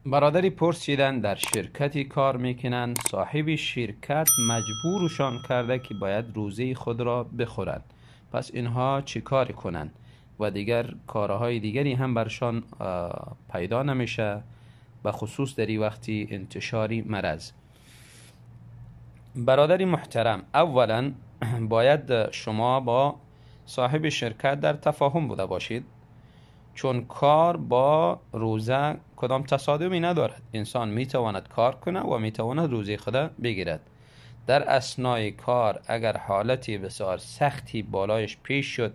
برادری پرسیدن در شرکتی کار میکنند، صاحب شرکت مجبورشان کرده که باید روزه خود را بخورند، پس اینها چه کار کنند؟ و دیگر کارهای دیگری هم برشان پیدا نمیشه، به خصوص در این وقتی انتشاری مرض. برادری محترم، اولا باید شما با صاحب شرکت در تفاهم بوده باشید، چون کار با روزه کدام تصادمی ندارد. انسان میتواند کار کنه و میتواند روزه خود بگیرد. در اثنای کار اگر حالتی بسیار سختی بالایش پیش شد،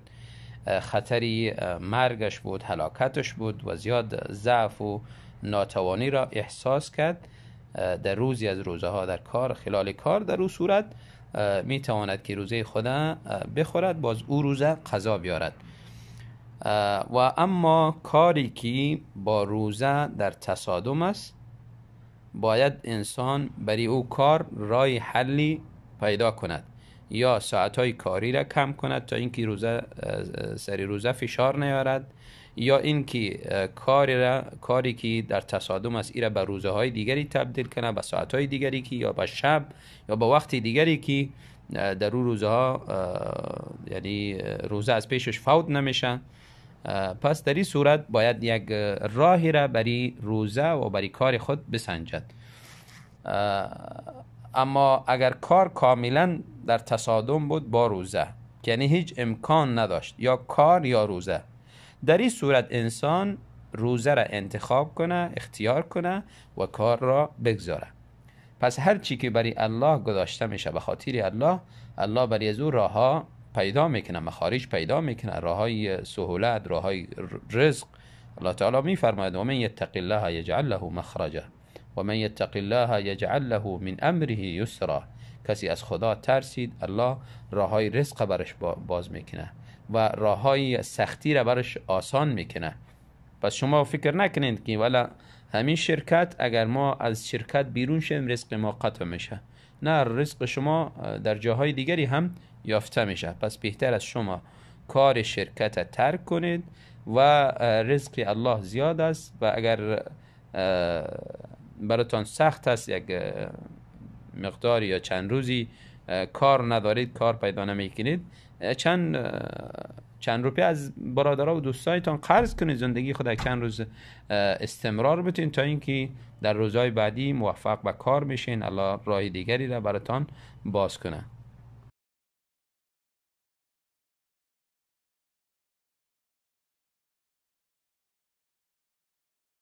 خطری مرگش بود، هلاکتش بود و زیاد ضعف و ناتوانی را احساس کرد، در روزی از روزه ها در کار، خلال کار، در او صورت میتواند که روزه خود بخورد، باز او روزه قضا بیارد. و اما کاری که با روزه در تصادم است، باید انسان برای او کار راه حلی پیدا کند، یا ساعتهای کاری را کم کند تا اینکه روزه سری روزه فشار نیارد، یا اینکه کاری که در تصادم است ای را به روزه های دیگری تبدیل کنه، به ساعتهای دیگری که یا به شب یا به وقت دیگری که در او روزه ها یعنی روزه از پیشش فوت نمیشه. پس در این صورت باید یک راهی را برای روزه و برای کار خود بسنجد. اما اگر کار کاملا در تصادم بود با روزه، یعنی هیچ امکان نداشت یا کار یا روزه، در این صورت انسان روزه را انتخاب کنه، اختیار کنه و کار را بگذاره. پس هر چی که برای الله گذاشته میشه به خاطر الله، الله برای از او راه ها پیدا میکنه، مخارج پیدا میکنه، راه های سهولت، راه های رزق. الله تعالی میفرماید و من یتق الله یجعل له مخرجا و من یتق الله یجعل له من امره یسرا. کسی از خدا ترسید، الله راه های رزق برش باز میکنه و راه های سختی را برش آسان میکنه. پس شما فکر نکنید که والا همین شرکت اگر ما از شرکت بیرون شیم رزق ما قطع میشه. نه، رزق شما در جاهای دیگری هم یافته میشه. پس بهتر از شما کار شرکت ترک کنید و رزق الله زیاد است و اگر براتان سخت است یک مقداری یا چند روزی کار ندارید، کار پیدا نمیکنید، چند روپیه از برادرها و دوستایتان قرض کنید، زندگی خود چند روز استمرار بتین تا اینکه در روزهای بعدی موفق به کار میشین، الله راه دیگری را براتان باز کنه.